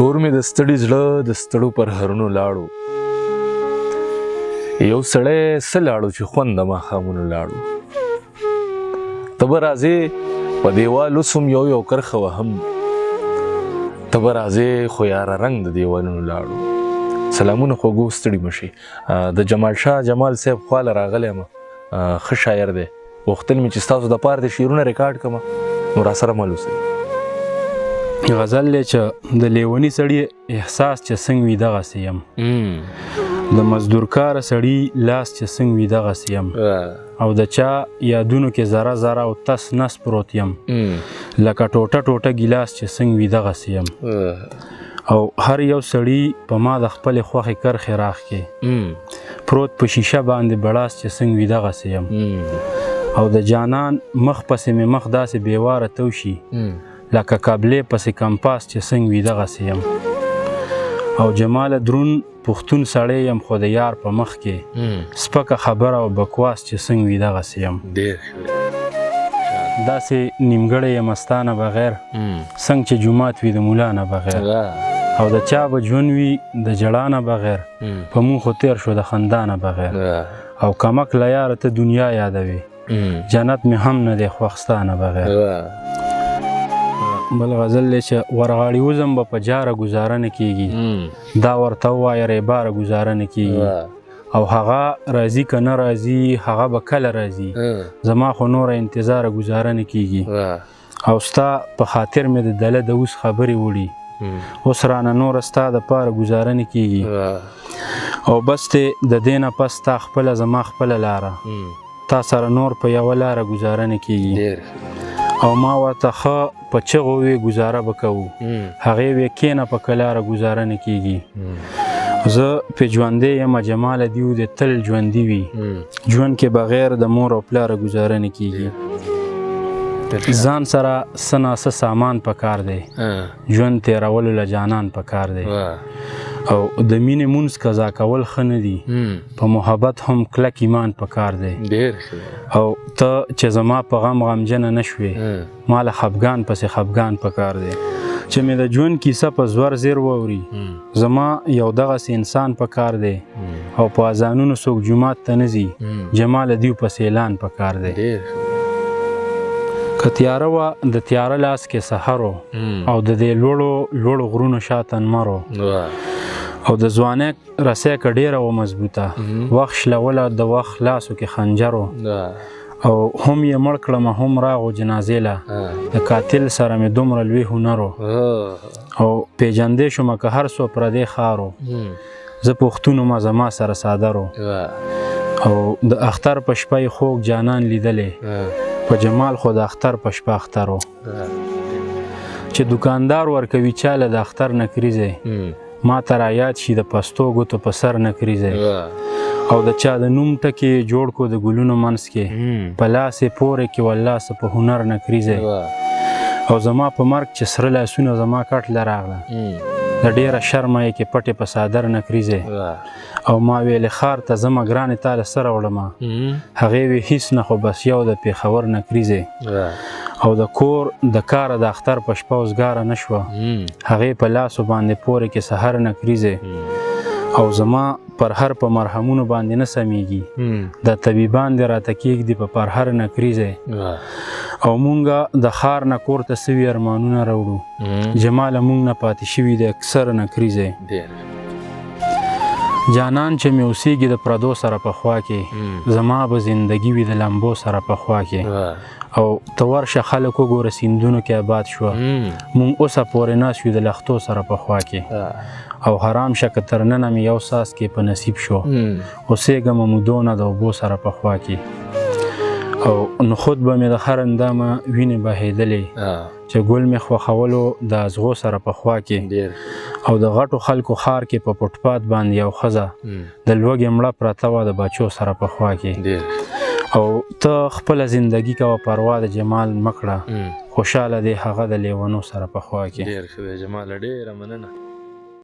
شور مې د ستړي زړه د ستړو پر هرونو لاړو، یو سړی څه لاړو چې خوند د ماښامونو لاړو. ته به راځې په دیوال اوس هم یو یو کرښه وهم، ته به راځې خو یاره رنګ د دیوالونو لاړو. سلامونه خوږو، ستړي مشي. د جمال شاه جمال صاحب خواله راغلی یم، ښه شاعر دی. غوښتل مې چې ستاسو دپاره د شعرونه ریکارډ کړم، نو راسره مل اوسئ. غزل دی چې د لیوني سړي احساس چې څنګه وي دغسې یم، د مزدورکاره سړي لاس چې څنګه وي دغسې یم، او د چا یادونو کې ذره ذره او تس نس پروت یم، لکه ټوټه ټوټه ګیلاس چې څنګه وي دغسې یم. او هر یو سړي په ما د خپلې خوښې کرښې راښکې، پروت په شیشه باندې بړاس چې څنګه وي دغسې یم. او د جانان مخ پسې مې مخ داسې بېواره تو شي، لکه قبلې پسې کمپاس چې څنګه وي دغسې یم. او جماله درون پښتون سړی یم، خو د یار په مخ کې سپکه خبره او بکواس چې څنګه وي دغسې یم. ډېر داسې نیمګړی یم ستا نه بغیر، څنګه چې جومات وي د مولا نه بغیر، او د چا به ژوند وي د ژړا نه بغیر، په مونږ خو تېر شو د خندا نه بغیر. او کمک له یاره ته دنیا یادوې، جنت مې هم نه دی خوښ ستا نه بغیر. بل غزل دی چې ورغاړي وزم به په جاره ګزاره نه کیږي، دا ورته ووایه ریباره ګزاره نه کیږي. او هغه راځي که نه راځي، هغه به کله راځي، زما خو نوره انتظاره ګزاره نه کیږي. او ستا په خاطر مې د دله د اوس خبرې وړي، اوس رانه نوره ستا دپاره ګزاره نه کیږي. او بس ته د دې نه پس تا خپله زما خپله لاره، تا سره نور په یوه لاره ګزاره نه کیږي. او ما ورته ښه په چغو وې ګزاره به کوو، هغې وې کښېنه په کلاره ګزاره نه کیږي. زه پې ژوندی یم جماله دیو دې تل ژوندي وي، ژوند کې بغیر د مور او پلاره ګزاره نه کیږي. ځان سره څه ناڅه سامان پکار دی، ژوند تېرولو له جانان پکار دی. او د مینې مونځ قضا کول ښه نه دي، په محبت هم کلک ایمان پکار دی. او ته چې زما په غم غمجنه نه شوې، ما له خفګان پسې خفګان پکار دی. چې مې د ژوند کیسه په زور زیر واوري، زما یو دغسې انسان پکار دی. او په اذانونو څوک جومات ته نه ځي، جماله دیو پسې اعلان پکار دی. که تیاره وه د تیاره لاس کې سحر و، او د دې لوړو لوړو غرونو شاته نمر و. او د ځوانۍ رسۍ که ډېره وه مضبوطه، وخت شلوله د وخت لاسو کې خنجر و. او هم یې مړ کړمه هم راغو جنازې له، د قاتل سره مې دومره لوی هنر و. او پېژندې شومه که هر څو پردی ښار و، زه پښتون ومه زما سره څادر و. او د اختر په شپه یې خوږ جانان لیدلی، په جمال خو د اختر په شپه اختر و. چې دکاندار ورکوي چاله د اختر نکریزې، ما ته را یاد شي د پستو ګوتو په سر نکریزې. او د چا د نوم ټکی جوړ کو د ګلونو منځ کې، په لاس یې پورې کې والله څه په هنر نکریزې. او زما په مرګ چې سره لاسونه زما کټ له راغله، د ډېره شرمه یې کې پټې په څادر نکریزې. او ما ویلې ښار ته ځمه ګرانې تا له سره وړمه، هغې وی هیڅ نه خو بس یو د پېښور نکریزې. او د کور د کاره د اختر په شپه وزګاره نه شوه، هغې په لاسو باندې پورې کې سحر نکریزې. او زما پرهر په مرهمونو باندې نه سمیږي، د طبیبان دې راته کېږدي په پرهر نکریزې. او مونږه د ښار نه کور ته سوي ارمانونه راوړو، جماله مونږ نه پاتې شوي د اکثر نکریزې. جانان چې مې اوسېږي د پردو سره په خوا کې، زما به زندګي وي د لمبو سره په خوا کې. او ته ورشه خلک وګوره سیندونو کې آباد شوه، مونږ اوسه پورې ناست یو د لښتو سره په خوا کې. او حرام شه که تر ننه مې یو څاڅکی په نصیب شو، اوسېږمه مودو نه د اوبو سره په خوا کې. او نخود به مې د هر اندامه وینې بهېدلې، چې ګل مې خوښولو د ازغو سره په خوا کې. او د غټو خلکو ښار کې په فوټپات باندې یو ښځه د لوږې مړه پرته وه د بچو سره په خوا کې. او ته خپله زندګي کوه پروا د جمال مه کړه، خوشحاله دی هغه د لیونو سره په خوا کې. ډېر ښه دی جماله، ډېره مننه.